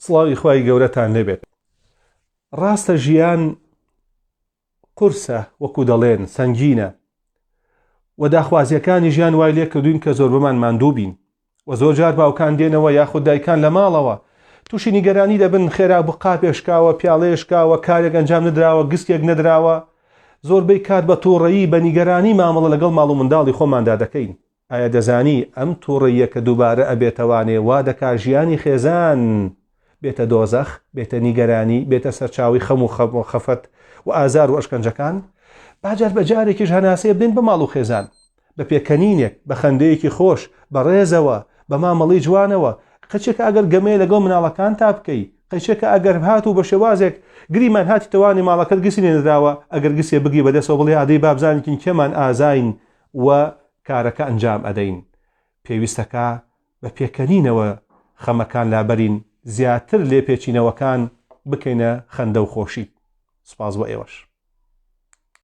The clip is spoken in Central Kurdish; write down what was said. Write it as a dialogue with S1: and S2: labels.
S1: سڵاوی خوای گەورەتان لێبێت. ڕاستە ژیان قورسە وەکو دەڵێن سەنگینە و داخوازیەکانی ژیان وای لێ کردوین کە زۆربەمان ماندوو بین و زۆر جار باوکان دێنەوە یاخود دایکان لە ماڵەوە تووشی نیگەرانی دەبن خێرا بقاپێ شکاوە پیاڵەیە شکاوە کارێک ئەنجام نەدراوە گسکێک نەدراوە زۆربەی کات بە تووڕەیی بە نیگەرانی مامەڵە لەگەڵ ماڵ و منداڵی خۆماندا دەکەین ئایا دەزانی ئەم توڕەییە کە دووبارە ئەبێتەوانێ وا دەکا ژیانی خێزان بێتە دۆزەخ، بێتە نیگەرانی، بێتە سەرچاوەی خەم و خەفەت و ئازار و ئەشکەنجەکان؟ با جار بە جارێکیش هەناسەیە بدەین بە ماڵ و خێزان، بە پێکەنینێک، بە خەندەیەکی خۆش، بە ڕێزەوە، بە مامەڵەی جوانەوە. قەچێکە ئەگەر گەمەیە لەگەڵ مناڵەکانتا بکەی، قەیچێکە ئەگەر هاتوو بە شێوازێک گریمان هاتیتەوانێ ماڵەکەت گسی لێ نەدراوە، ئەگەر گسێ بگری بەدەستەوە بڵێ ئادەی با بزانین کێمان ئازاین و کارەکە ئەنجام ئەدەین پێویستەکا بە پێکەنینەوە خەمەکان لابەرین زیاتر لێپێچینەوەکان بکەینە خەندە و خۆشی سوپاس بۆ ئێوەش.